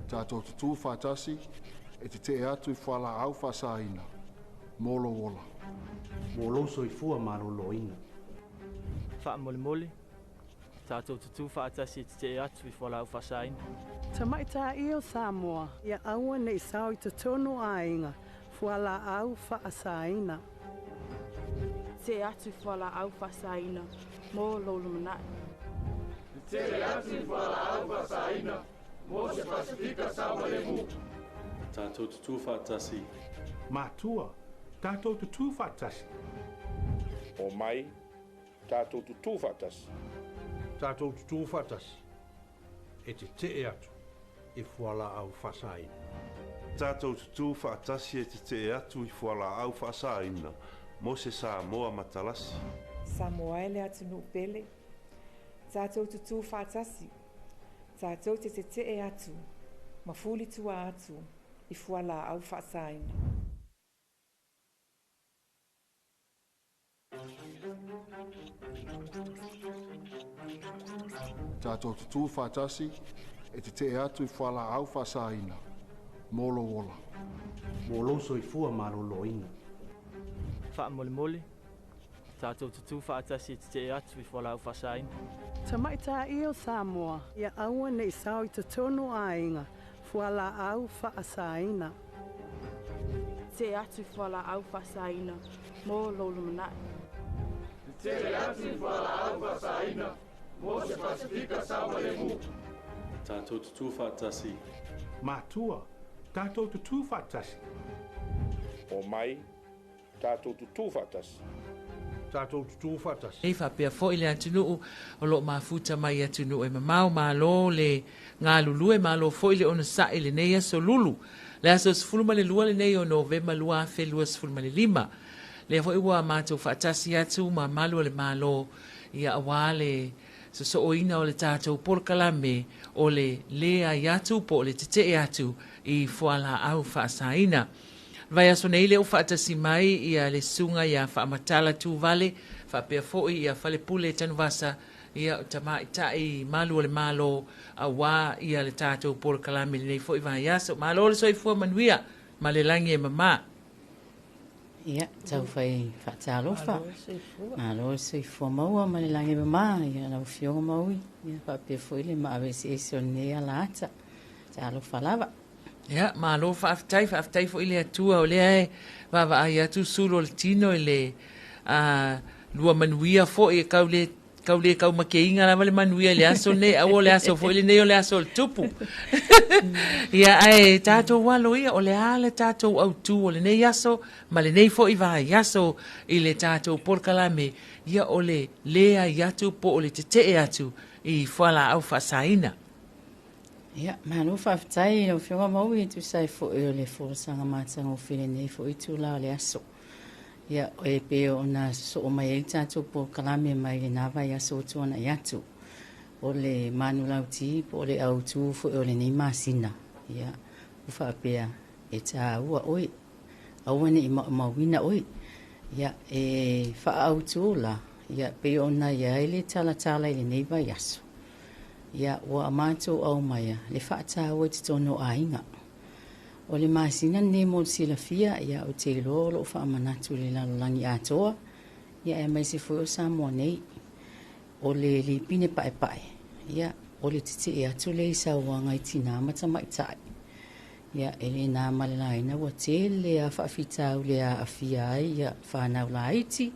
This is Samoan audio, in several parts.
Tatou tutū faatasi e tetee atu i fualaau faasaina mo lou ola. Mo lou soifua maloloina. Faamolemole, tatou tutū faatasi e tetee atu i fualaau faasaina. Tamaitai o Samoa, ia aua ne i sao i totonu o aiga, fualaau faasaina. Tetee atu i fualaau faasaina mo lou lumanai. Tetee atu i fualaau faasaina mo se Pasefika saogalemu. Tatou tutū faatasi. Matua, tatou tutū faatasi. Omai, tatou tutū faatasi. Tatou tutū faatasi e tetee atu i fualaau faasaina. Tatou tutū faatasi e tetee atu i fualaau faasaina mo se Samoa matalasi. Samoa e le atunuu pele, tatou tutū faatasi, tatou te tetee atu ma fulitua atu i fualaau faasaina. Tatou tutū faatasi e tetee atu i fualaau faasaina mo lou ola. Mo lou soifua maloloina. Faamolemole, tatou tutū faatasi e tetee atu i fualaau faasaina. Tamaitai o Samoa, ia aua ne i sao i totonu o aiga, fualaau faasaina. Tetee atu i fualaau faasaina mo lou lumanai. Tetee atu i fualaau faasaina mo se Pasefika saogalemu. Tatou tutū faatasi. Matua, tatou tutū faatasi. Omai, tatou tutū faatasi. Tatou tutū faatasi. E faapea foi le atunuu o lo o mafuta mai i atunuu e mamao. Malo le galulue, malo foi le onosai i lenei aso lulu, le aso 12 lenei o Novema 2025. Lea foi ua matou faatasi atu ma malu o le Malo, ia aua le sosooina o le tatou polokalame o le leai atu po o le tetee atu i fualaau faasaina. Vaiaso nei lea ua faatasi mai ia le susuga ia Faamatala Tuvale faapea foi ia Falepule Tanuvasa, ia o tamaitai malu o le Malo aua ia le tatou polokalame lenei foi vaiaso. Malo le soifua manuia ma le lagi e mama. Ia, taufai faatalofa. Malo le soifua maua ma le lagi e mama ia lau Afioga Maui, ia faapea foi le maave eseese o lenei alaata. Talofa lava. Ia, malo faafetai, faafetai foi i le Atua o lea e vaavaai atu sulu o le tino i le lua manuia foi e kau le kau le kaumakeiga lava le manuia i le aso lenei, aua o le aso foi lenei o le aso o le tupu. Ia, ae tatou alo ia, o le a le tatou autū o lenei aso ma lenei foi vaiaso i le tatou polokalame, ia o le leai atu po o le tetee atu i fualaau faasaina. Ia, malo faafetai i lau Afioga Maui e tusa ai foi o le folasaga matagofie i lenei foi itula o le aso. Ia, e pei ona sosoo mai ai le tatou polokalame mai lena vaiaso ua tuanai atu, o le manulauti po o le autu foi o lenei masina, ia, ua faapea e taua oe, aua ne i maumauina oe. Ia, e faaautu la, ia, pei ona i ai le talatala i lenei vaiaso. Ia, ua matou aumaia le faataua i totonu o aiga. O le masina lenei mo le silafia, ia, ou te iloa o lo o faamanatu i le lalolagi atoa, ia, aemaise foi o Samoa nei. O le lipine paepae, ia, o le tetee atu lea i sauaga i tinā ma tamaitai. Ia, e le na ma le laina ua tele lava faafitauli e aafia ai ia fanau laiti,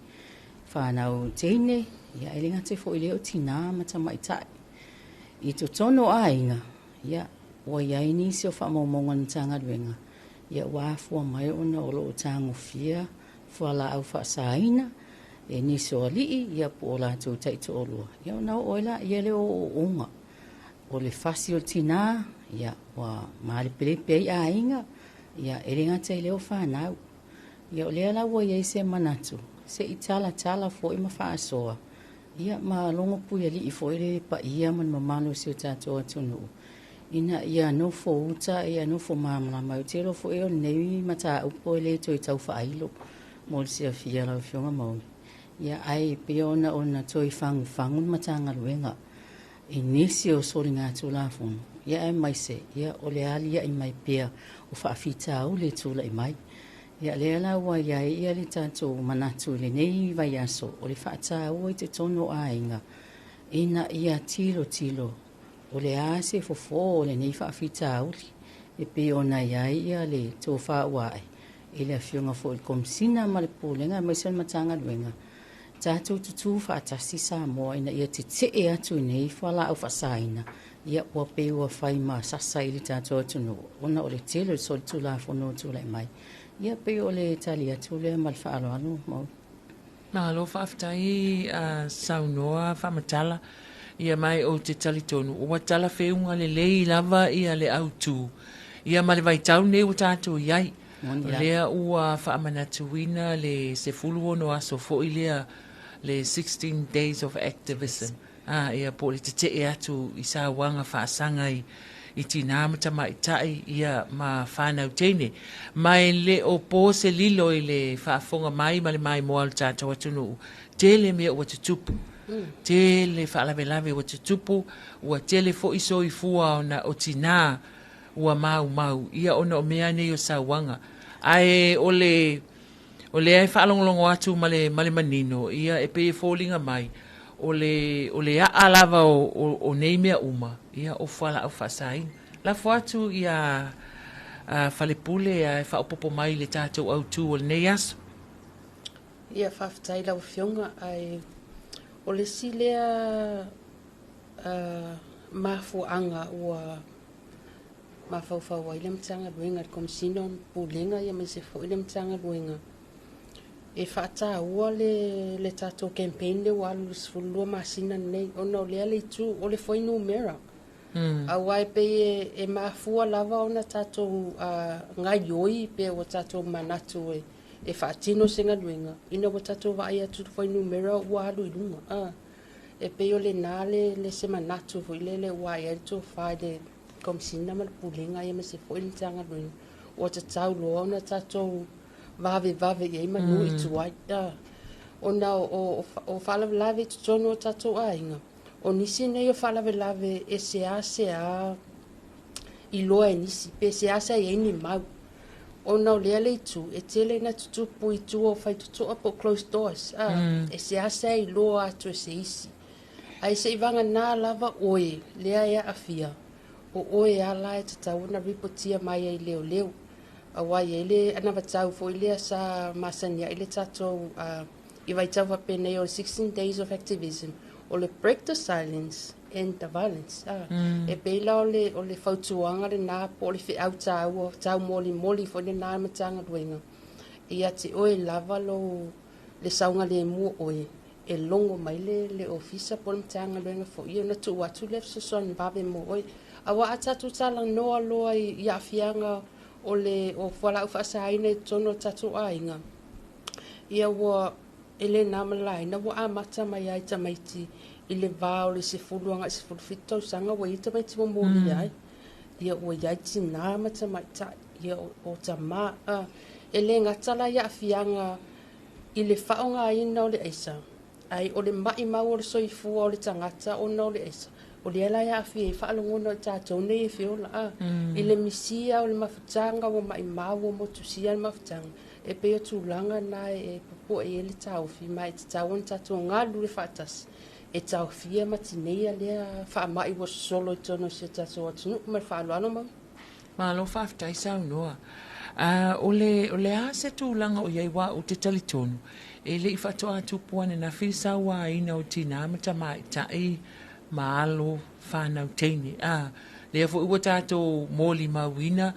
fanau teine, ia e le gata foi i lea o tinā ma tamaitai. I totonu o aiga, ia, ua i ai nisi o faamaumauga a le Matagaluega, ia ua afua mai ona o lo o tagofia fualaau faasaina e nisi o alii, ia po o latou taitoalua, ia ona oo ai laia lea o ooooga. O le fasi o le tinā, ia, ua malepelepe ai aiga, ia, e le gata i lea o fanau. Ia o lea la ua i ai se manatu, se i talatala foi ma faasoa, ia ma logo puialii foi le paia ma le mamalu o si o tatou atunuu, ina ia nofo uta, ia nofo malamalama. Ou te iloa foi o lenei mataupu e le toe tau faailo mo le silafia lau Afioga Maui. Ia, ae pei ona toe fagufagu le Matagaluega. i nisi o soligatulafono, ia aemaise ia o le aliaʻi mai pea o faafitauli e tulaʻi mai. Ia lea la ua i ai ia le tatou manatu i lenei vaiaso o le faataua i totonu o aiga ina ia tilotilo o le a se fofō o lenei faafitauli e pei ona i ai ia le tofā ua ae i le Afioga foi i le Komesina ma le Pulega aemaise o le Matagaluega, tatou tutū faatasi Samoa ina ia teteʻe atu i nei fualaau faasaina, ia ua pei ua fai ma sasa i le tatou atunuu ona o le tele o le solitulafono ua tulai mai. Ia pei o le tali atu lea ma le faaaloalo. Maui. Malo faafetai saunoa faamatala ia mai ou te talitonu ua talafeuga lelei lava ia le autu ia ma le vaitau lenei ua tatou i ai. O lea ua faamanatuina le 16 aso foi lea le 16 days of activism a ia po o le tetee atu i sauaga faasaga i tinā ma tamaitai ia ma fanau teine. Ma e le o po se lilo i le faafofoga mai ma le maimoa o le tatou atunuu, tele mea ua tutupu, tele faalavelave ua tutupu, ua tele foi soifua ona o tinā ua maumau ia ona o mea nei o sauaga. Ae o le o lea e faalogologo atu ma le ma le manino, ia e pei e foliga mai o le o le a'a lava o, o, o nei mea uma, ia o fualaau faasaina. Lafo atu ia a Falepule ae faaopoopo mai i le tatou autu o lenei aso. Ia faafetai lau Afioga, ae o le isi lea mafuaaga ua mafaufau ai le Matagaluega i le Komesina o Pulega aemaise foi le Matagaluega e faataua le, le tatou campaign lea ua alu i le 12 masina lenei, ona o lea le itu o le fuainumera. Aua e pei e, e mafua lava ona tatou gaioi pe ua tatou manatu e, e faatino se galuega ina ua tatou vaai atu i le fuainumera ua alu i luga. E pei o lena le, le se manatu foi lele ua ae ai le tofa i le Komesina ma le Pulega aemaise foi le Matagaluega, ua tatau loa ona tatou vavevave i ai manu i tuai. Ona o, o, o faalavelave i totonu o tatou aiga, o nisi nei o faalavelave e seasea iloa e nisi, pe seasea i ai ni mau. Ona o lea le itu, e tele ina tutupu i tua o faitotoa po o closed doors, e seasea iloa atu e se isi. Ae se i vagana lava oe lea e aafia, o oe lava la e tatau ona ripotia mai ai i leoleo. Aua e i ai le anavatau foi lea sa masani ai le tatou i vaitau faapenei o le 16 days of activism, o le break the silence, end the violence. E pei la o le, o le fautuaga lena po o le feau taua, taumolimoli foi lena a le Matagaluega, ia te oe lava lou, le saogalemu o oe, e logo mai le, le ofisa po o le Matagaluega foi ona tuu atu lea fesoasoani vave mo oe. Aua a tatou talanoa loa i, i aafiaga o le o fualaau faasaina i totonu o tatou aiga, ia ua e le na ma le laina ua amata mai ai tamaiti i le va o le 10 agai 17 tausaga ua i ai tamaiti ua molia ai. Ia ua i ai tinā ma tamaitai, ia o, o tamā. E le gata la i aafiaga i le faaaogaina o le aisa, ae o le maʻimau o le soifua o le tagata ona o le aisa, o lea la e aafia ai faalogona o i tatou nei e feola a i le misia o le mafutaga ua maʻimau ua motusia le mafutaga, e pei o tulaga na e popoe ai le taofi ma e tatau ona tatou galulue faatasi e taofia ma tineia lea faamai ua sosolo i totonu o si o tatou atunuu. Ma le faaaloalo Maui. Malo faafetai saunoa. A o le, o le a se tulaga o i ai aua ou te talitonu e le i faatoa tupu ananafi le sauaina o tinā ma tamaitai ma alo fanau teine. A, lea foi ua tatou molimauina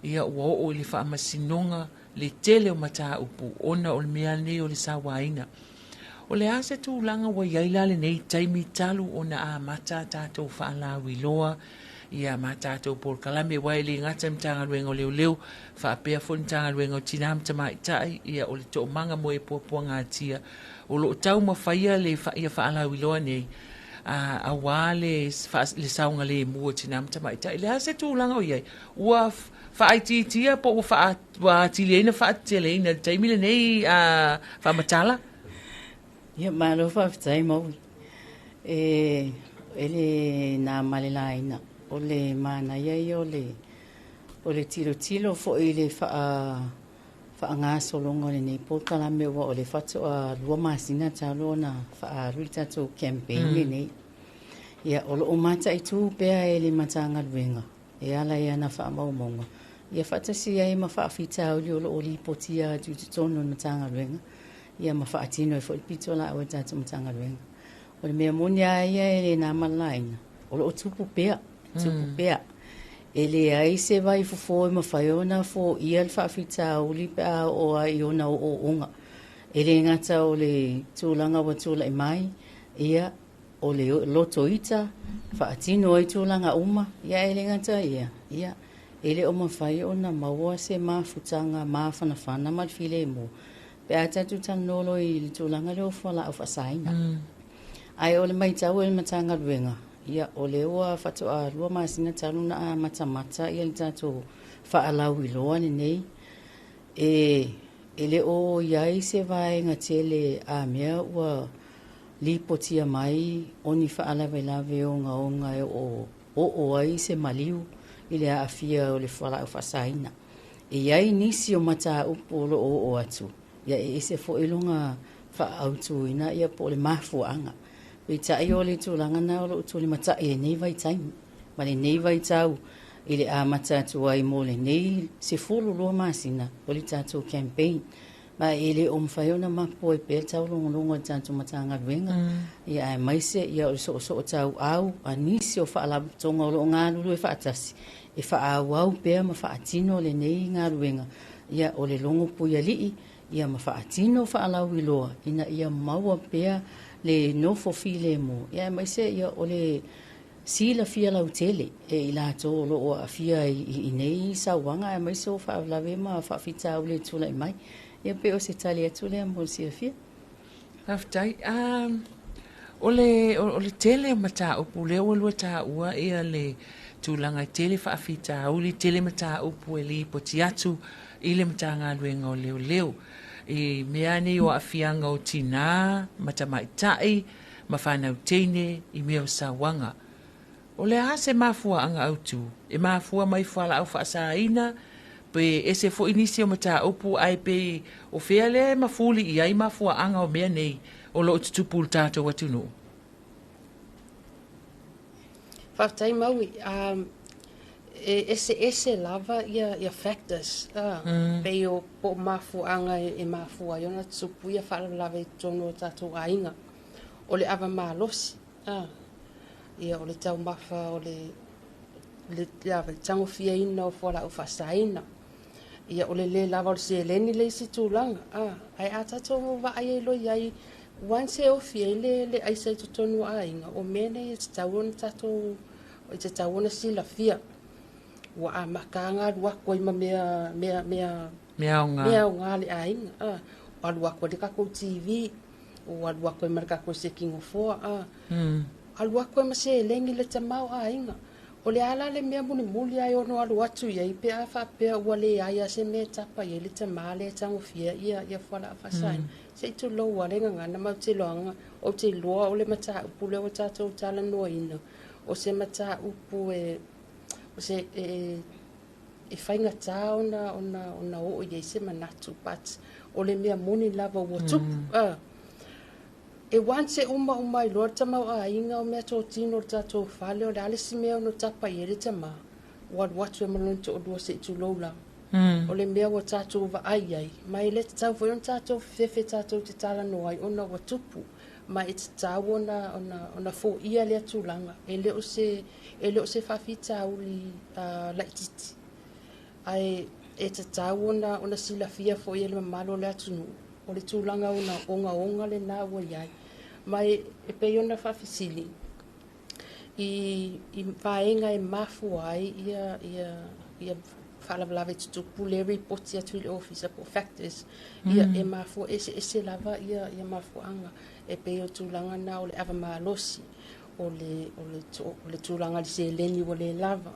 ia ua oo i le faamasinoga le tele o mataupu ona o le mea lenei o le sauaina. O le a se tulaga ua i ai la lenei taimi talu ona amata a tatou faalauiloa ia ma tatou polokalame aua e le gata i le Matagaluega o Leoleo faapea foi le Matagaluega o Tina ma Tamaitai ia o le Toomaga mo e Puapuagatia o lo o taumafaia le ia faalauiloa nei aua le le saogalemu o tina ma tamaitai. O le a se tulaga o i ai? Ua faaitiitia po ua faa ua atili ai ona faateteleina i le taimi lenei faamatala? Ia, malo faafetai Maui. E e le na ma le laina, o le manaia ia o le o le tilotilo fo'i i le faagasologa o lenei polokalame, ua o le faatoa 2 masina talu ona faaalu le tatou campaign lenei. Ia, o loo mataitū pea e le Matagaluega e ala i ana faamaumauga, ia faatasi ai ma faafitauli o loo lipotia atu i totonu o le Matagaluega, ia ma faatino ai foi le pitolaau a le tatou Matagaluega. O le mea moni lava ia e le na ma le laina, o loo tupu pea, tupu pea. E leai se vai fofo e mafai ona foia le faafitauli pe a oo ai i ona ooooga. E le gata o le tulaga ua tulai mai, ia o le lotoita faatino ai tulaga uma, ia e le gata ia, ia e le o mafai ona maua se mafutaga mafanafana ma le filemu pe a tatou talanoa loa i le tulaga lea o fualaau faasaina. Ae o le matau e le Matagaluega, ia o lea ua faatoa 2 masina talu na amatamata ia le tatou faalauiloa lenei, e le o iai se vaega tele a mea ua lipotia mai o ni faalavelave ogaoga e oo ai se maliu i le aafia o le fualaau faasaina. E iai nisi o mataupu o loo oo atu, ia e ese foi lona faaautuina ia po o le mafuaaga. Peitai o le tulaga na o loo tulimatai i lenei vaitaimi ma lenei vaitau i le amata atu ai mo lenei 12 masina o le tatou campaign. Ma e le o mafai ona mapu ai pea le taulogologo a le tatou Matagaluega, ia aemaise ia o le soosoo tauau a nisi o faalapotopotoga o loo galulue faatasi e faaauau pea ma faatino lenei galuega, ia o le logo puialii, ia ma faatino faalauiloa ina ia maua pea le nofo filemu, ia aemaise ia o le silafia lautele e i latou o loo aafia i nei sauaga aemaise o faalavelave ma faafitauli e tulai mai. Ia pe o se tali atu lea mo le silafia. Faafetai. O le tele o mataupu lea ua lua taua ia le tulaga e tele faafitauli, tele mataupu e lipoti atu i le Matagaluega o Leoleo i mea nei o aafiaga o tinā ma tamaitai ma fanau teine i mea o sauaga. O le a se mafuaaga autu e mafua mai fualaau faasaina, pe ese foi nisi o mataupu, ae pe o fea lea e mafuli i ai mafuaaga o mea nei o loo tutupu i le tatou atunuu? Faafetai Maui. E ese ese lava ia factors pei o po o mafuaaga e mafua ai ona tupu ia faalavelave i totonu o tatou aiga. O le ava malosi, ia o le taumafa, o le tagofiaina o fualaau faasaina, ia o le lē lava o le seleni le isi tulaga. Ae a tatou vaai ai loa i ai, once e ofi ai le aisa i totonu o aiga, o mea nei e tatau ona tatou e tatau ona silafia ua amata alu atu ai ma mea mea mea mea aoga mea aoga le aiga. Alu atu ai le tatou TV, o alu atu ai ma le tatou sekinofoa, alu atu ai ma seleni le tamao aiga. O le ala le mea mulimuli ai ono alu atu i ai pe a faapea ua leai a se mea e tapa i ai le tamā lea e tagofia ia fualaau faasaina, se i tulou a le gagana. Ma ou te iloa o le mataupu lea ua tatou talanoaina, o se mataupu e o se e faigata ona oo i ai se manatu, but o le mea moni lava ua tupu. E once e uma uma ai loa le tamaoaiga o mea totino o le tatou fale, o le a le isi mea ono tapa i ai le tamā, ua alu atu e ma lona toalua, se i tulou lava. O le mea ua tatou vaai ai, ma e le tatau foi ona tatou fefefe tatou te talanoa ai ona ua tupu, ma e tatau ona foia lea tulaga. E le o se faafitauli laititi, ae e tatau ona silafia foi e le mamalu o le atunuu o le tulaga ona ogaoga lena ua i ai. Ma e pei ona faafesili i vaega e mafua ai ia faalavelave tutupu le ripoti atu i le ofisa po factors ia e mafua eseese lava ia mafuaaga, e pei o tulaga na o le ava malosi, o le tulaga i le seleni ua le lava,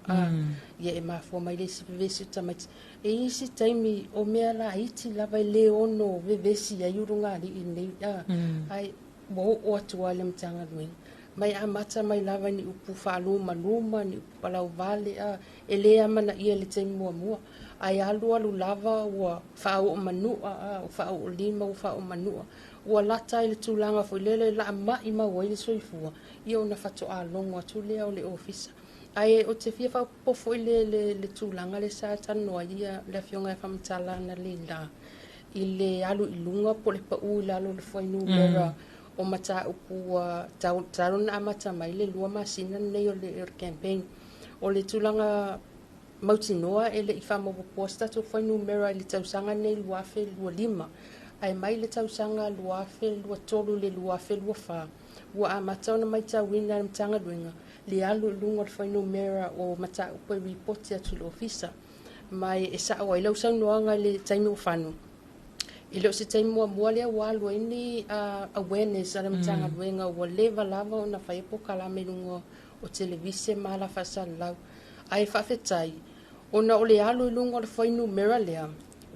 ia e mafua mai le isi vevesi o tamaiti. E isi taimi o mea laiti lava e le ono vevesi ai ulugalii lenei, ae ua oo atu ai le Matagaluega. Ma e amata mai lava i ni upu faalumaluma, ni upu palauvale a, e lē amanaia i le taimi muamua, ae alualu lava ua faaoo manu'a a, ua faaoo lima ua faaoo manu'a, ua lata ai le tulaga foi lele laama'i mau ai le soifua, ia ona faatoā logo atu lea o le ofisa. Ae ou te fia faaopoopo foi le, le, le tulaga le sa talanoa ai ia le afioga ia Faamatala analeila i le alu i luga po o le paʻu i lalo o le fuainumera o mataupu ua talu ona amata mai le 2 masina lenei o le campaign. O le tulaga mautinoa e le'i faamaopoopoa se tatou fuainumera i le tausaga lenei 2025, ae mai le tausaga 2023 i le 2024 ua amata ona matauina e le Matagaluega le alu i luga o le fuainumera o mataupu e ripoti atu i le ofisa. Ma e sa'o ai lau saunoaga i le taimi ua fano, e le o se taimi muamua lea ua alu ai ni awareness a le Matagaluega, ua leva lava ona faia polokalame i luga o televise ma ala faasalalau. Ae faafetai ona o le alu i luga o le fuainumera lea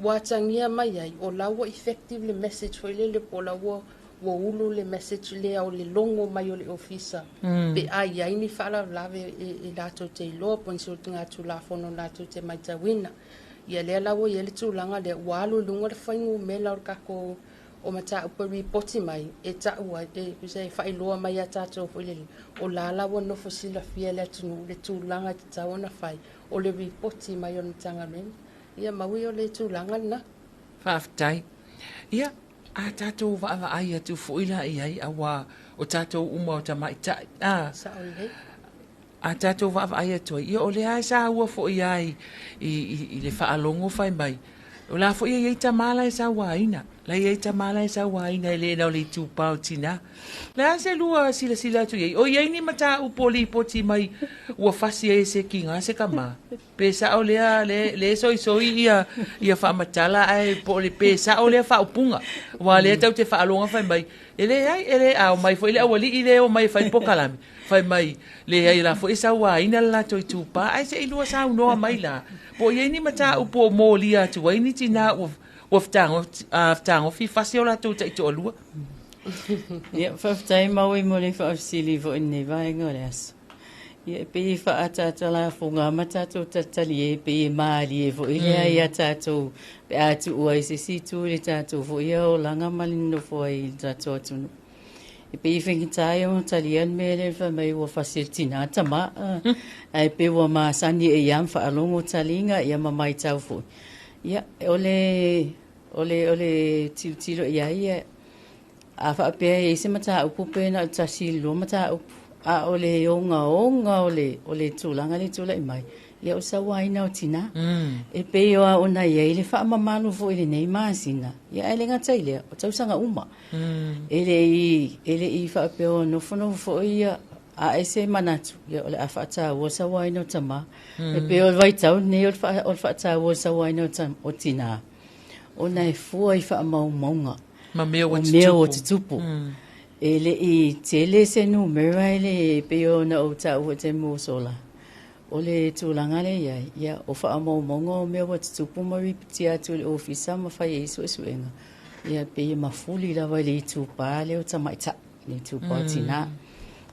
ua atagia mai ai o la ua effective le message foi lele, po o la ua ulu le message lea o le logo mai o le ofisa pe a i ai ni faalavelave e latou te iloa po o ni soligatulafono latou te matauina. Ia lea la ua i ai le tulaga lea ua alu i luga le fuainumera o le tatou o mataupu e ripoti mai, e ta'u ai e tusa e faailoa mai ia tatou foi lele o la la ua nofo silafia e le atunuu le tulaga e tatau ona fai o le ripoti mai o le Matagaluega. Ia maui o le tulaga lena. Faafetai. Ia, a tatou vaavaai atu foi la i ai, auā o tatou uma o tamaʻitaʻi a. Sa'o lelei. A tatou vaavaai atu ai, ia o lea e saua foi ai i le faalogo fai mai, o la foi e i ai tamā la e sauaina, la e i ai tamā la e sauaina, e lē na o le itupā o tinā. Le a se lua silasila atu i ai? O i ai ni mataupu o lipoti mai ua fasi ai e se kigā se kamā? Pe sa'o lea le soisoi ia faamatala ae po o le pe sa'o lea faaupuga, ua lea tatou te faaloga fai mai e leai e le a omai foi le auali'i le o mai e fai polokalame fai mai leai la foi e sauaina le latou itupā. Ae se'i lua saunoa mai la po o i ai ni mataupu o molia atu ai ni tinā ua fetagofi fasi o latou taitoalua. Ia, faafetai Maui mo le faafesili foi i lenei vaega o le aso. Ia, e pei e faaataata ma tatou talitali e pei e malie foi lea ia tatou pe a tuua ai se isi itu i le tatou foi ia olaga ma le nonofo ai i le tatou atunuu. E pei e faigata ai ona talia le mea lea fai mai ua fasi e le tinā tamā, ae pei ua masani e ia ma faalogo taliga ia ma maitau foi. Ia, o le tilotilo i ai a faapea e i ai se mataupu pe na o le 1 i le 2 mataupu, a o le ogaoga o le tulaga le tula'i mai, ia o le sauaina o tinā. E pei o ona i ai le faamamalu foi i lenei masina, ia ae le gata i lea o tausaga uma. E le i faapea o nofonofo foi ia a e se manatu, ia o le a faataua sauaina o tamā. E pei o le vaitau lenei o le faataua sauaina o tinā, ona e fua i faamaumauga ma mea ua o mea ua tutupu. E le i tele se numera e le pei ona ou taua i taimi ua sola. O le tulaga lea i ai, ia, o faamaumauga o mea ua tutupu ma ripotia atu i le ofisa ma fai ai suesuega. Ia, pei e mafuli lava i le itupā lea o tamaita'i, le itupā o tinā.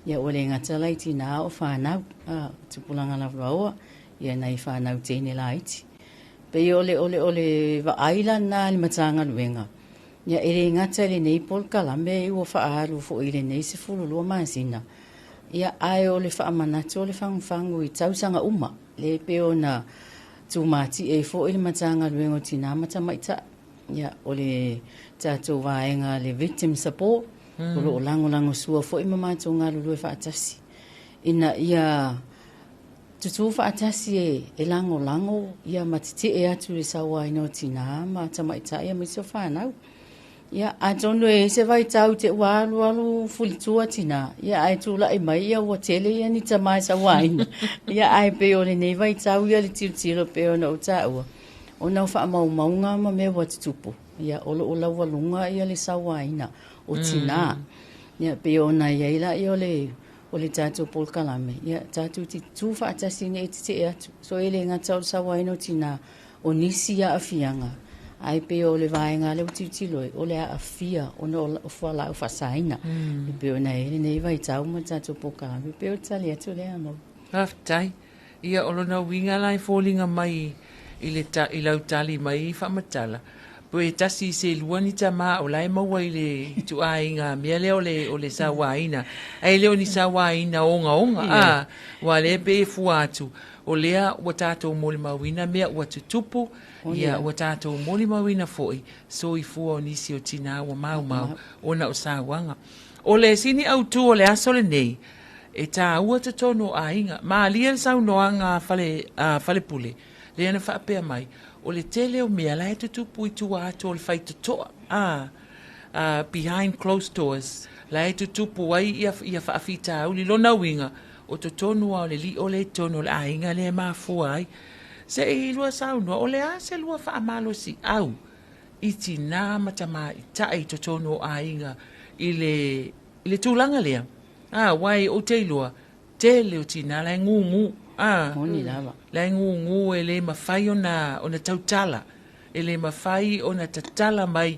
Ia, ua le gata la i tinā o fanau, a, tupulaga lavaloa, ia nai fanau teine laiti. Pei o le vaai lana le Matagaluega. Ia, e le gata i lenei polokalame ua faaalu foi i lenei 12 masina. Ia, ae o le faamanatu o le fagufagu i tausaga uma. Le pei ona tumati e foi le Matagaluega o Tinā ma Tamaitai. Ia, o le tatou vaega le victim support, o lo o lagolagosua foi ma matou galulue faatasi. Ina ia tutū faatasi e lagolago ia ma tetee atu i le sauaina o tinā ma tamaitai aemaise o fanau. Ia, atonu e i ai se vaitau te ua alu alu fulitua tinā, ia ae tula'i mai ia ua tele ia ni tamā e sauaina. Ia, ae pei o lenei vaitau ia le tilotilo pei ona ou taua, ona o faamaumauga ma mea ua tutupu, ia o lo o laualuga ia le sauaina o tinā. Ia, pei ona i ai la ia o le tatou polokalame, ia tatou te tutū faatasi ina ia tetee atu. So e le gata o le sauaina o tinā, o nisi aafiaga Ae pei o le vaega lea ua tilotilo ai, o le aafia ona o fualaau faasaina. E pei ona i ai lenei vaitau ma le tatou polokalame, e pei o le tali atu lea Mauu. Faafetai. Ia, o lona uiga la e foliga mai i le ta, i lau tali mai faamatala, pe tasi se lua ni tamā o la e maua i le ituaiga mea lea o le, o le sauaina, ae le o ni sauaina ogaoga, a, aua o lea e pei e fua atu, o lea ua tatou molimauina mea ua tutupu, ia, ua tatou molimauina foi soifua o nisi o tinā ua maumau ona o sauaga. O le sini autū o le aso lenei, e tāua totonu o aiga. Malie le saunoaga a fale, a Falepule, lea na faapea mai, o le tele o mea la e tutupu i tua atu o le faitotoa, a, a, behind closed doors, la e tutupu ai ia, ia faafitauli. Lona uiga, o totonu lava o le lio lea i totonu o le aiga lea e mafua ai. Se i lua saunoa, o le a se lua faamalosiau i tinā ma tamaitai i totonu o aiga i le, i le tulaga lea? A, aua ou te iloa, tele o tinā la e gugu, a, Moni lava. la e gugu e le mafai ona, ona tautala, e le mafai ona tatala mai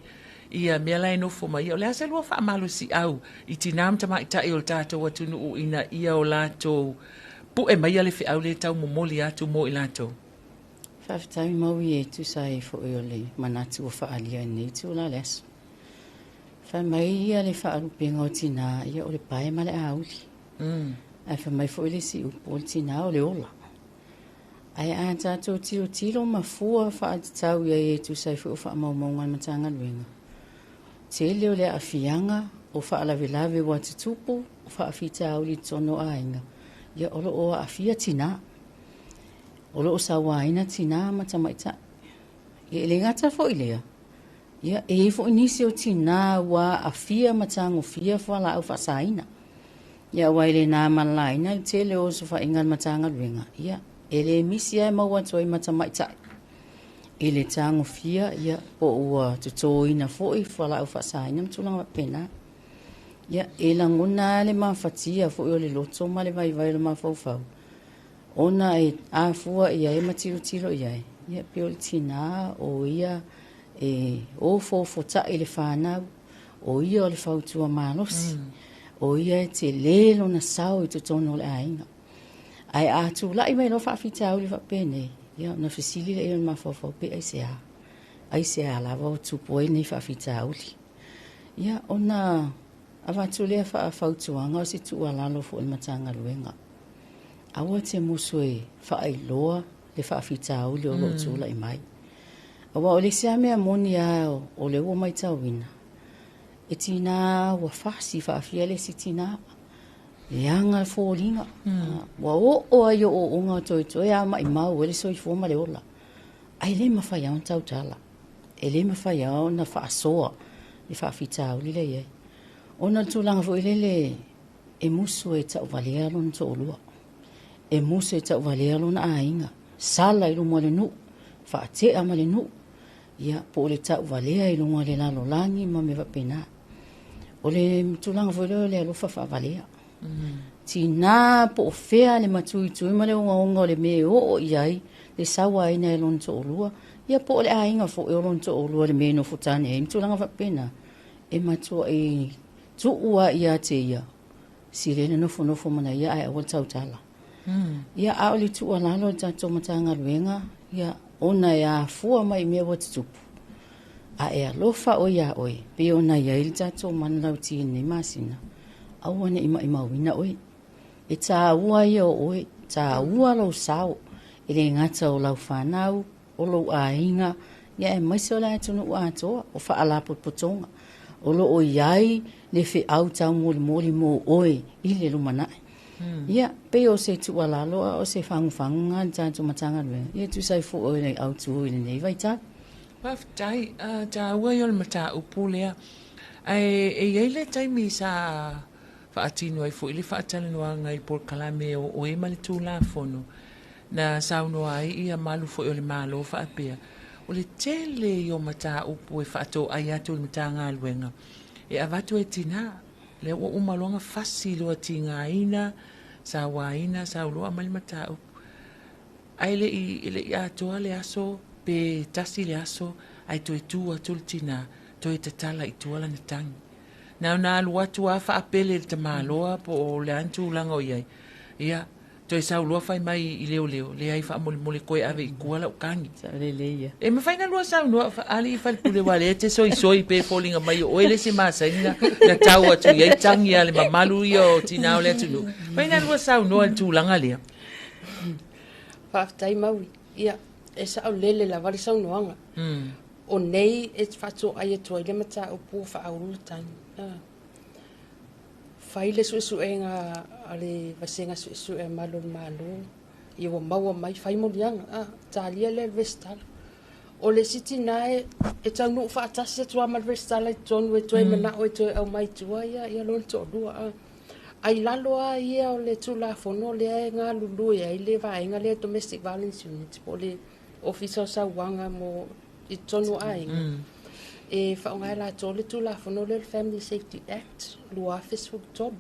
ia mea la e nofo mai. O le a se lua faamalosiau i tinā ma tamaitai o le tatou atunuu ina ia o latou pu'e maia le feau lea e taumomoli atu mo i latou? Faafetai Maui e tusa ai foi o le manatu ua faaalia i lenei itula o le aso. Fai mai ia le faalupega o tinā, ia o le pae ma le auli. Ae fai mai foi le isi upu, o le tinā o le ola. Ae a tatou tilotilo ma fua faatatau i ai e tusa ai foi o faamaumauga a le Matagaluega, tele o le aafiaga o faalavelave ua tutupu, o faafitauli i totonu o aiga, ia o lo o aafia tinā. O lo o sauaina tinā ma tamaitai. Ia e le gata foi lea, ia e i ai foi nisi o tinā ua aafia ma tagofia fualaau faasaina. Ia aua e le na ma le laina le tele o osofaiga a le Matagaluega, ia e le misi lava e maua atu ai ma tamaitai i le tagofia, ia po ua totoina foi fualaau faasaina ma tulaga faapena. Ia e lagona lava le mafatia foi o le loto ma le vaivai o le mafaufau, ona e afua i ai ma tilotilo i ai, ia pei o le tinā o ia e ofoofotai i le fanau, o ia o le fautua malosi, o ia e tele lona sao i totonu o le aiga. Ae a tulai mai loa faafitauli faapenei, ia ona fesili lea o le mafaufau pe aisea, aisea lava ua tupu ai nei faafitauli. Ia ona avatu lea faafautuaga o se tuualalo foi i le Matagaluega. Aua te musu e faailoa le faafitauli o lo o tulai mai. Aua o le isi lava mea moni lava o lea ua matauina, e tinā ua fasi faafia le isi tinā, leaga le foliga, ua oo ai i ooooga o toetoe a maimau ai le soifua ma le ola. Ae le mafai lava ona tautala, e le mafai lava ona faasoa le faafitauli lea e i ai. Ona o le tulaga foi lele e musu e tauvalea lona toalua, e musu e tauvalea lona aiga, sala i luma o le nuu, faatea ma le nuu, ia po o le tauvalea i luga o le lalolagi ma mea faapena. O le tulaga foi lea o le alofa faavalea. Tinā po o fea le matuitui ma le ogaoga o le mea e oo i ai le sauaina e lona toalua, ia po o le aiga foi o lona toalua le mea e nofo tane ai ma tulaga faapena, e matuai tuu lava ia te ia, sili ai le nofonofo ma ia ae aua le tautala. Ia, a o le tuualalo a le tatou Matagaluega, ia, ona e afua mai i mea ua tutupu, a e alofa oe iā oe, pei ona i ai le tatou manulauti i lenei masina, aua ne i maimauina oe. E tāua ia o oe, tāua lou sao, e le gata o lau fanau, o lou aiga, ia aemaise o le atunuu atoa, o faalapotopotoga o lo o i ai le feau taumolimoli mo oe i le lumanai. Ia, pei o se tuualalo a o se fagufaguga a le tatou Matagaluega, ia tusa ai foi o le autu i lenei vaitau. Faafetai, taua ia o le mataupu lea. Ae e i ai le taimi sa faatino ai foi le faatalanoaga i le polokalame o oe ma le Tulafono, na saunoa ai ia malu foi o le Malo faapea, o le tele ia o mataupu e faatoai atu i le Matagaluega e avatu e tinā, lea ua uma loa ona fasi loa tigaina, sauaina, sau loa aumai le mataupu. Ae le i atoa le aso pe tasi le aso, Ae toe tu atu le tinā, toe tatala i tua lana tagi. Na ona alu atu lava faapele i le tamaloa po o le a ni tulaga o i ai. Ia, toe sau loa fai mai i leoleo, leai faamolemole toe ave i tua lau tagi. E mafai na lua saunoa alii falepule aua lea e te soisoi pe foliga mai o oe le isi masani na, na tau atu i ai tagi a le mamalu ia o tinā o le atunuu. Mafai na lua saunoa i le tulaga lea. Faafetai Maui. Ia, e saolele lava le saunoaga. O nei e faatoai atu ai le mataupu ua faaulu le tagi. Fai le suesuega a le Vasega Suesue a Malu o le Malo, ia ua maua mai, fai moliaga, talia lea e le Resitala. O le isi tinā e taunuu faatasi atu lava ma le Resitala i totonu e toe manao e toe aumai i tua ia lona toalua. Ae i lalo lava ia o le Tulafono lea e galulue ai le vaega lea Domestic Violence Unit po o le Ofisa o Sauaga mo i totonu o aiga. E faaaoga e latou le Tulafono lea o le Family Safety Act 2013.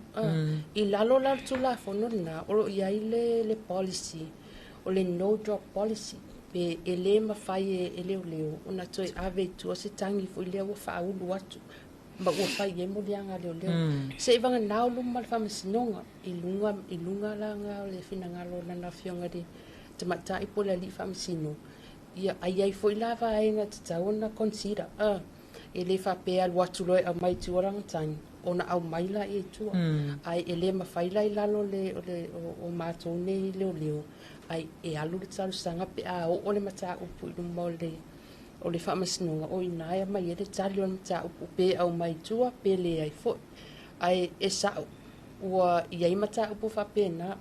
I lalo la o le Tulafono lena, o lo o i ai le policy, o le no drop policy, pe e le mafai e leoleo ona toe ave i tua se tagi foi lea ua faaulu atu ma ua fai i ai moliaga a leoleo. Se'i vagana o luma le faamasinoga i luga i luga la o le finagalo o lana afioga i le tamaitai po o le alii faamasino. Ia, a i ai foi la vaega e tatau ona consider, e le faapea e alu atu loa e aumai i tua lana tagi, ona aumai laia i tua. Ae e le mafai la i lalo le, o, le, o, o matou nei leoleo, ae e alu le talosaga pe a oo le mataupu i luma o le o le faamasinoga, o i ina e aumai ai le tali o le mataupu, pe aumai i tua, pe leai foi. Ae e sa'o, ua i ai mataupu faapena.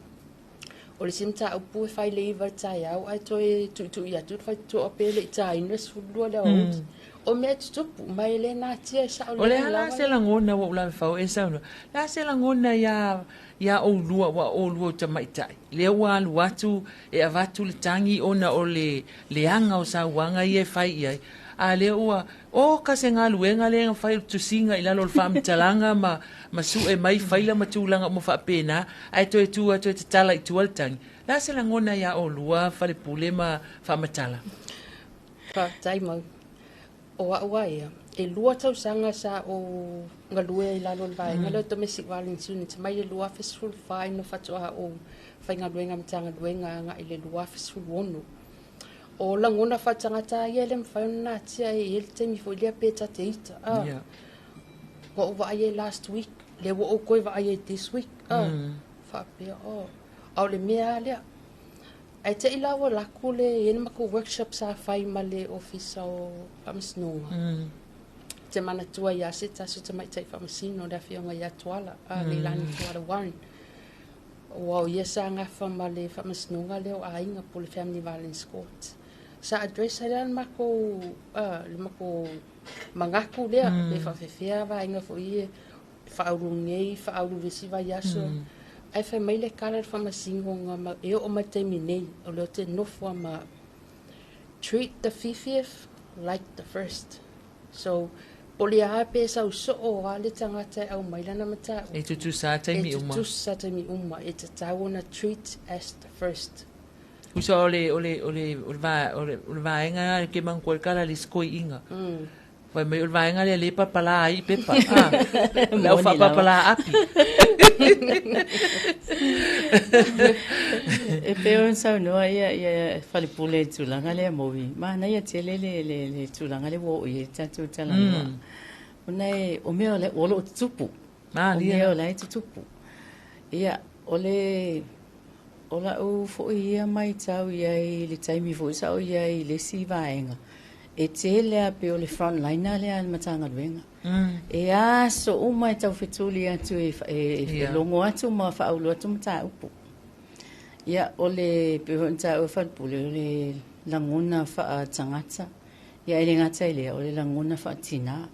O le isi mataupu e fai le 9 i le taeao ae toe tuitui atu le faitotoa pe le i taina le 12 le aoauli. O mea e tutupu, ma e le natia e sa'o. O le a la se lagona ua ou lavefau e saunoa? Le a se lagona iā iā ʻoulua ua ʻoulua o tamaitai lea ua alu atu e avatu le tagi ona o le leaga o sauaga ia e fai i ai, a lea ua oka se galuega lea na fai o le tusiga i lalo o le faamatalaga ma ma sue mai faila ma tulaga uma faapena, ae toe tu atu e tatala i tua le tagi. Le a se lagona iā ʻolua falepule ma faamatala? Faafetai Mau. O a'u a ia, e 2 tausaga sa ou galue ai i lalo o le vaega lea o Domestic Violence Unit mai le 2014 ina faatoa ou faigaluega Matagaluega agai i le 2016. O lagona faaletagata lava ia e le mafai ona natia, e i ai le taimi foi lea pe ta te ita. Ua ou vaai ai last week, lea ua ou toe vaai ai this week. Faapea, oh, a o le mea lava lea. Ae te i la ua alu atu le i ai le matou workshop sa fai ma le Ofisa o Faamasinoga. Te manatua ia se tasi o tamaitai faamasino, le afioga ia Tuala, Leilani Tuala Warren. Ua o ia sa gafa ma le faamasinoga lea o aiga po o le Family Violence Court. Sa address ai la le matou, le matou manatu lea, pe faapefea vaega foi ia faaulu nei, faaulu i le isi vaiaso. Ae fai mai le tala a le faamasinoga ma e oo mai le taimi nei, o lea ou te nofo lava ma treat the fiftieth like the first. So, po o le a pe sau soo lava le tagata e aumai lana mataupu. E tutusa lava taimi uma. E tutusa taimi uma. E tatau ona treat as the first. Uso o le o le o le o le va o le o le vaega lena ke manatua ai le tala a le isi toeaina. Fai mai o le vaega lea lea e papalā ai i pepa. Ah, le au faapapalā api. E pei ona saunoa ia ia falepule i le tulaga lea Movi, manaia tele le le le tulaga lea ua oo i ai le tatou talanoa. Ona e o mea o lo o tutupu. O mea o la e tutupu. Ia, o le o la'u foi ia maitau i ai i le taimi foi sa ou i ai i le isi vaega, e tele lava pei o le front liner lea a le Matagaluega. E aso uma e taufetuli atu e, e, e logo atu ma faaulu atu mataupu. Ia, o le, pei foi ona taua e Falepule, o le lagona faatagata, ia e le gata i lea, o le lagona faatinā.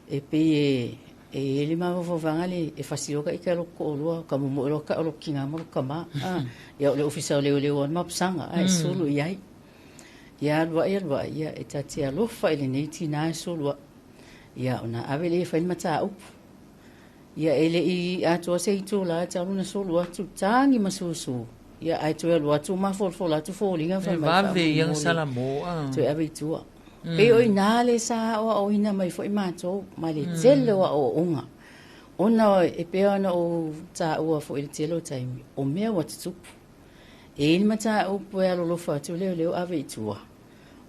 E pei e e i ai le mafaufauvaga le e fasioka i ka loko to'alua ka momo'e loa ka o loko kinā ma loko kamā a ia o le ofisa o leoleo a le mapusaga a e sulu i ai. Ia alu aʻe alu aʻe ia e ta te alofa i lenei tinā e sulu aʻe. Ia ona ave lea e fai le mataupu. Ia e le i atoa se itulā talu ona sulu atu tagi ma susu. Ia ae toe alu atu mafolafola atu foliga fai mai vave ia faamolemole. Salamo a. Toe ave i tua. Pei o iná le sa aoaoina mai foi matou ma le tele o aoaoga ona e pei ona ou taua foi i le tele o taimi, o mea ua tutupu. E i ai le mataupu e alolofa atu leoleo ave i tua,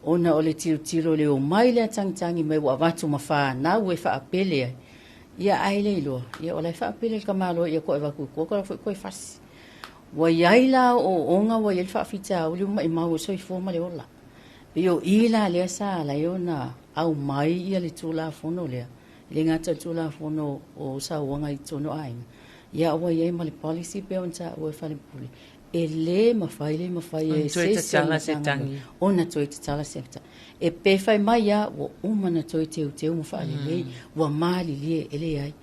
ona o le tilotilo le omai le atagitagi mai ua avatu ma fanau e faapele ai. Ia ae le iloa, ia o la e faapele le tamaloa ia toe avatu i tua, toe foi toe fasi. Ua i ai la ooooga, ua i ai le faafitauli ua maumau ai le soifua ma le ola. Pei o i la lea sa ala ai ona aumai ia le Tulafono lea, e le gata i le Tulafono o Sauaga i totonu o aiga, ia ua i ai ma le policy pei ona taua e Falepule, e le mafai, le mafai e se isi o le Matagaluega ona toe tatala se tagi. E pe fai mai lava ua uma ona toe teuteu ma faalelei, ua malilie, e leai.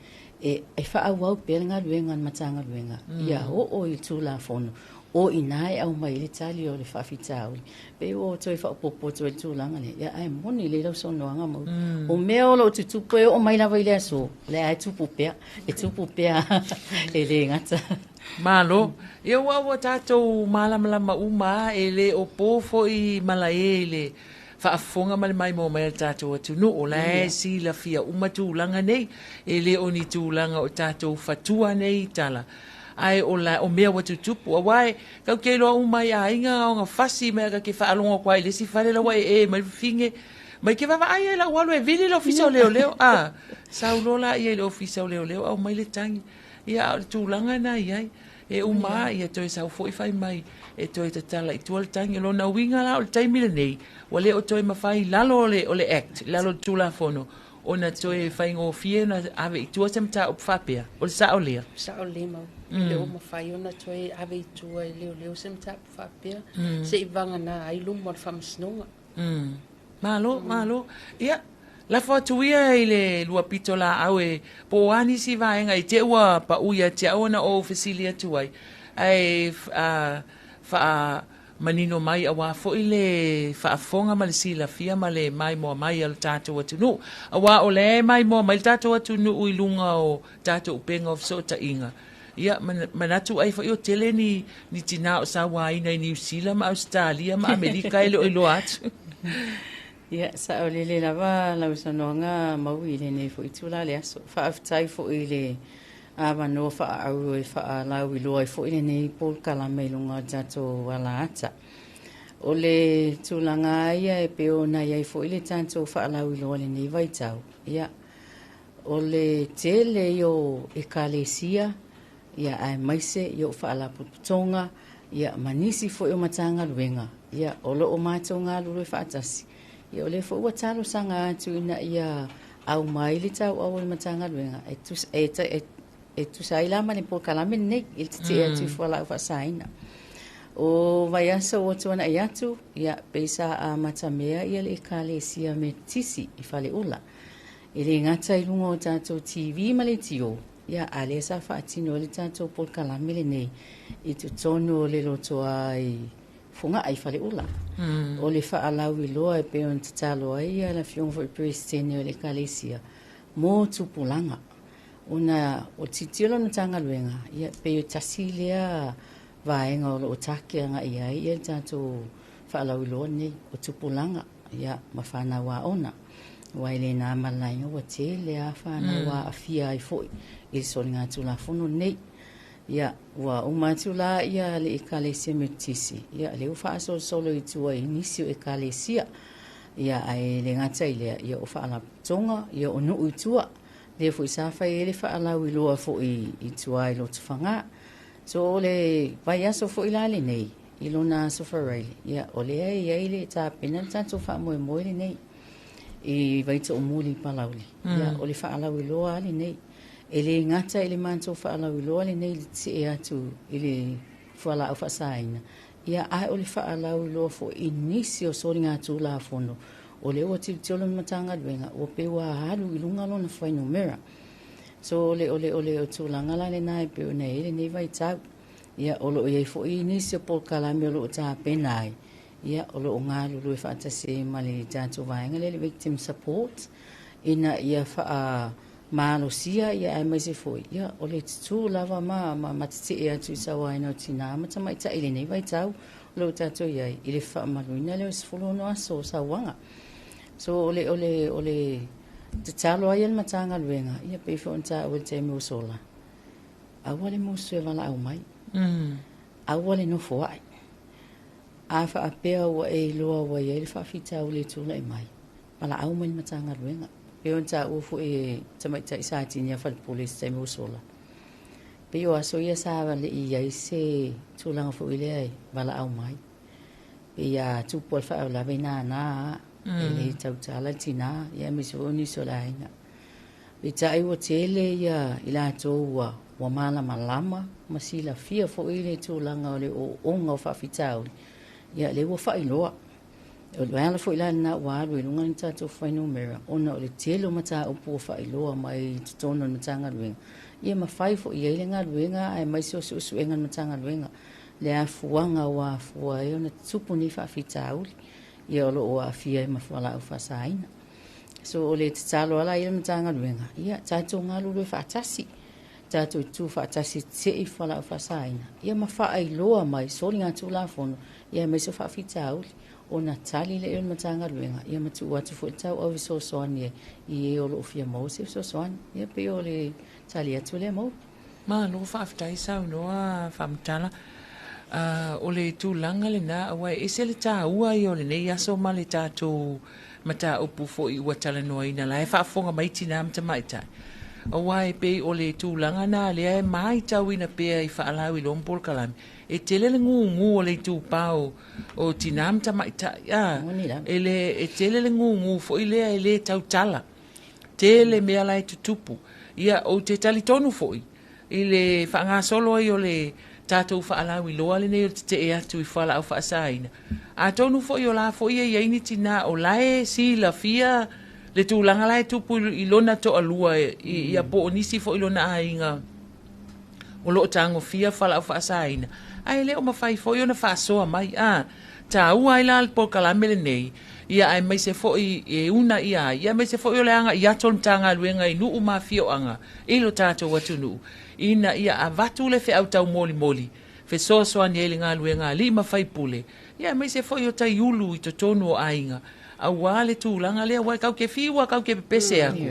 E faaauau pea le galuega a le Matagaluega ia oo i le Tulafono o i ina e aumai ai le tali o le faafitauli. Pei ua toe faaopoopo atu ai le tulaga lea, ia ae moni lelei lau saunoaga Mauu. O mea o lo o tutupu e oo mai lava i le aso, o lea e tupu pea, e tupu pea, e le gata. Malo. Ia ua tatou malamalama uma lava, e le o po foi malae i le faafofoga ma le maimoa mai a le tatou atunuu. O la e silafia uma tulaga nei, e le o ni tulaga o tatou fatua nei i tala, ae o la o mea ua tutupu. Aua e tatou te iloa uma i aiga ona fasi mea ta te faalogo atu ai i le isi fale la ua ee mai le fafine mai ke vaavaai ai lau alu e vili le ofisa o leoleo. A sau loa laia i le ofisa o leoleo aumai le tagi. Ia a o le tulaga na i ai, e uma lava ia toe sau foi fai mai e toe tatala i tua le tagi. O lona uiga la o le taimi lenei, ua le o toe mafai i lalo o le Act, i lalo o le Tulafono, ona toe faigofie ona ave i tua se mataupu faapea. O le sao lea? Sao lea Mau. E le o mafai ona toe ave i tua e leoleo se mataupu faapea, se i vagana ai luma o le faamasinoga. Malo, malo. Ia, lafo atu ia i le lua pito laau e po o a nisi vaega i te ua pau ia te au ona ou fesili atu ai, ae faamanino mai aua foi le faafofoga ma le silafia ma le maimoa mai a le tatou atunuu. Aua o lea e maimoa mai le tatou atunuu i luga o tatou upega o fesootaiga. Ia, manatu ai foi o tele ni tinā o sauaina i Niu Sila ma Ausetalia ma Amerika e le o iloa atu. Ia, saolele lava lau saunoaga Mauu i lenei foi itula o le aso. Faafetai foi i le avanoa faaauro e faalauiloa ai foi lenei polokalame i luga o le tatou alaata. O le tulaga ia e pei ona i ai foi le tatou faalauiloa i lenei vaitau, ia, o le tele ia o ekalesia, ia aemaise ia o faalapotopotoga, ia ma nisi foi o Matagaluega, ia o lo o matou galulue faatasi. Ia o lea foi ua talosaga atu ina ia aumai le tauau o le Matagaluega e tusa ai la ma le polokalame lenei i le tetee atu i fualaau faasaina. O vaiaso ua tuanai atu, ia pei sa amatamea ia le ekalesia Metotisi i Faleula. E le gata i luga o tatou TV ma leitio, ia a lea sa faatino ai le tatou polokalame lenei i totonu o le lotoa i Fogaa i Faleula. O le faalauiloa e pei ona tatalo ai le afioga foi i le Peresetene o le Ekalesia mo tupulaga. Ona o le tilotilo o le Matagaluega, ia pei o tasi lea vaega o lo o take agai ai ia le tatou faalauiloa lenei, o tupulaga ia ma fanau aoga. Aua e le na ma le laina ua tele lava fanau aafia ai foi i le soligatulafono lenei. Ia, ua uma atu la ia le Ekalesia Metotisi, ia lea ua faasolosolo i tua i nisi o ekalesia. Ia, ae le gata i lea, ia o faalapotopotoga, ia o nuu i tua. Lea foi sa fai ai le faalauiloa foi i tua i Lotofaga. So, o le vaiaso foi la lenei, i lona aso Faraile, ia, o lea e i ai le tapena le tatou faamoemoe lenei i Vaitoomuli i Palauli. Ia, o le faalauiloa lava lenei. E le gata i le matou faalauiloa lenei i le tetee atu i le fualaau faasaina, ia, ae o le faalauiloa foi i nisi o soligatulafono o lea ua tilotilo le Matagaluega ua pei ua alu i luga lona fuainumera. So, o le, o le, o le tulaga la lena e pei ona i ai lenei vaitau. Ia, o lo o i ai foi nisi o polokalame o lo o tapena ai, ia, o lo o galulue faatasi ai ma le tatou vaega lea le Victim Support, ina ia faamalosia, ia aemaise foi, ia, o le tutū lava ma tetee atu i sauaina o tinā ma tamaitai i lenei vaitau o lo o tatou i ai i le faamamaluina lea o le 16 aso o sauaga. So o le, o le, o le tatalo ai a le Matagaluega, ia pei foi ona taua i le taimi ua sola, aua le musu e valaau mai. Aua le nofo ae. A faapea ua e iloa ua i ai le faafitauli e tulai mai, valaau mai i le Matagaluega. Pei ona taua foi e Tamaitai Satini a Falepule i se taimi ua sola, pei o aso ia sa le i i ai se tulaga foi lea e valaau mai. Pei a tupu lava le faalavelave e nana lava, e le tautala le tina, aemaise foi o nisi o le aiga. Peitai ua tele ia i latou ua ua malamalama ma silafia foi le tulaga o le ooooga o faafitauli, ia lea ua faailoa. O le ala foi la lena ua alu i luga ni tatou fuainumera ona o le tele o mataupu ua faailoa mai i totonu o le Matagaluega, ia ma fai foi i ai le galuega aemaise o suesuega a le Matagaluega, le afuaga ua afua ai ona tutupu nei faafitauli, ia o lo o aafia ai ma fualaau faasaina. So o le tatalo lava la ia a le Matagaluega, ia tatou galulue faatasi, tatou tutu faatasi e tetee i fualaau faasaina, ia ma faailoa mai soligatulafono, ia aemaise o faafitauli, ona tali lea o le Matagaluega, ia ma tuu atu foi le tauau e fesoasoani i e o lo o fia maua se fesoasoani. Ia pei o le tali atu lea Mauu. Malo faafetai saunoa faamatala. O le tulaga lena aua e ese le taua ia o lenei aso ma le tatou mataupu foi ua talanoaina la e faafofoga mai tina ma tamaitai. Aua e pei o le tulaga na lea e matauina pea i faalauiloa ma polokalame, e tele le gugu o le itupa o tina ma tamaitai. A, e le, e tele le gugu foi lea e le tautala. Tele mea la e tutupu. Ia, ou te talitonu foi i le faagasolo ai o le tatou faalauiloa lenei o le tetee atu i fualaau faasaina. Atonu foi o la foi e i ai ni tina o la e silafia le tulaga la e tupu i lona toalua ia po o nisi foi lona aiga o lo o tagofia fualaau faasaina, ae le o mafai foi ona faasoa mai. A taua ai la le polokalame lenei, ia aemaise foi e una ia ai, ia aemaise foi o le agai atu o le Matagaluega i nuu ma afioaga i lo tatou atunuu, ina ia avatu le feau taumolimoli, fesoasoani ai i le galuega a alii ma faipule, ia aemaise foi o taiulu i totonu o aiga, aua le tulaga lea, aua e tatou te fiu lava tatou te pepese atu,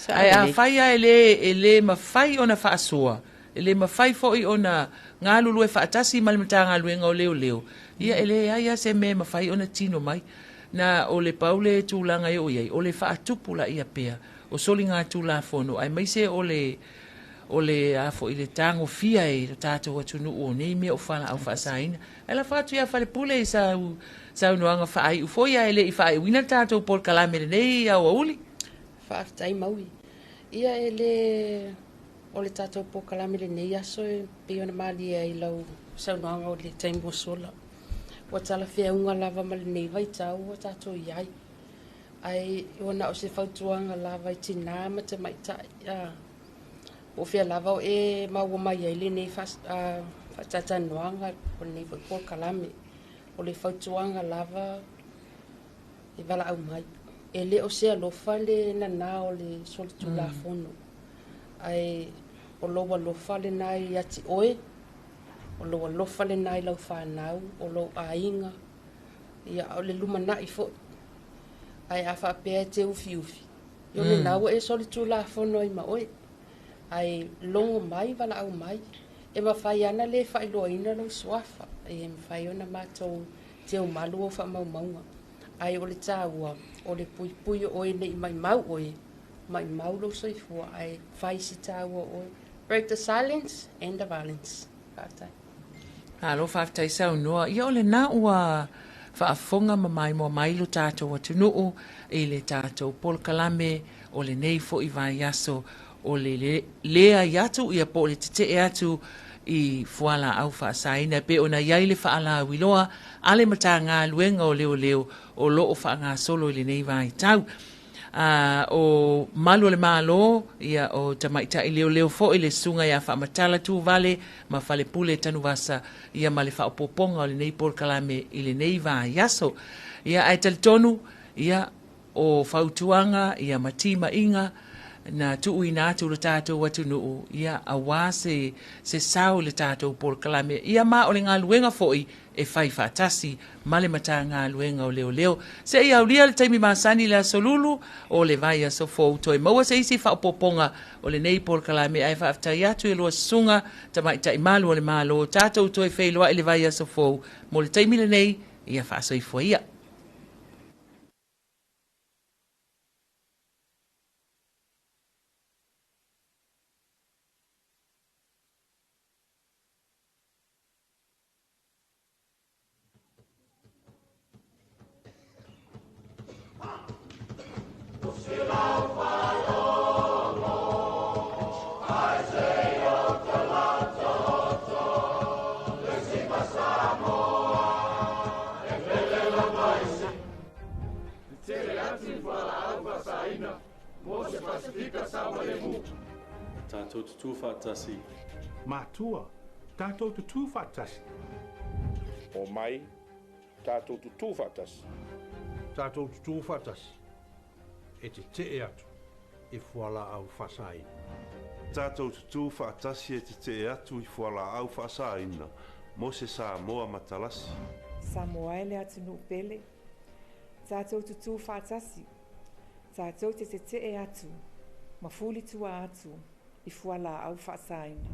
ae afai lava e le mafai ona faasoa, e le mafai foi ona galulue faatasi ma le Matagaluega o Leoleo, ia e leai lava se mea e mafai ona tino mai. Na o le pau le tulaga e oo i ai, o le faatupulaia pea o soligatulafono, aemaise o le o le a foi le tagofia e lo tatou atunuu o nei mea o fualaau faasaina. Ae lafo atu ia Falepule i sau saunoaga faaiu foi, ae le i faaiuina le tatou polokalame lenei aoauli. Faafetai Maui. Ia e le o le tatou polokalame lenei aso e pei ona malie ai lau saunoaga o le taimi ua sola. Ua talafeauga lava ma lenei vaitau ua tatou i ai. Ae ua na o se fautuaga lava i tinā ma tamaitai. Po o fea lava o e maua mai ai lenei faatalatalanoaga o lenei foi polokalame. O le fautuaga lava e valaau mai. E le o se alofa le nanā o le solitulafono. Ae o lou alofa lena ia te oe, o lou alofa lena i lau fanau, o lou aiga, ia o le lumanai foi. Ae a faapea e te ufiufi, ia o lena ua e solitulafono ai ma oe. Ae logo mai, valaau mai, e mafai lava ona le faailoaina lou suafa, e mafai ona matou teumalu au faamaumauga. Ae o le taua, o le puipui o oe ne i maimau oe, maimau lou soifua, ae fai si taua o oe. Break the silence, end the violence. Faafetai. Malo faafetai saunoa. Ia o lena ua faafofoga ma maimoa mai lo tatou atunuu i le tatou polokalame o lenei foi vaiaso o le leai atu ia po o le tetee atu i fualaau faasaina e pei ona i ai le faalauiloa a le Matagaluega o Leoleo o lo o faagasolo i lenei vaitau. A o Malu o le Malo, ia o tamaitai leoleo foi le susuga ia Faamatala Tuvale ma Falepule Tanuvasa, ia ma le faaopoopoga o lenei polokalame i lenei vaiaso. Ia ae talitonu, ia o fautuaga ia ma timaiga na tuuina atu le tatou atunuu ia auā se se sao i le tatou polokalame ia ma o le galuega foʻi e fai faatasi ma le Matagaluega o Leoleo. Seia aulia le taimi masani i le aso Lulu o le vaiaso fou toe maua se isi faaopoopoga o lenei polokalame ae faafetai atu i lua susuga tamaitai malu o le Malo tatou toe feiloai i le vaiaso fou mo le taimi lenei ia faasoifua ia. Tatou tutū faatasi. Matua, tatou tutū faatasi. O mai, tatou tutū faatasi. Tatou tutū faatasi. E tetee atu i fualaau faasaina. Tatou tutū faatasi e tetee atu i fualaau faasaina mo se Samoa matalasi. Samoa e le atunuu pele. Tatou tutū faatasi. Tatou te tetee atu ma fulitua atu i fualaau faasaina.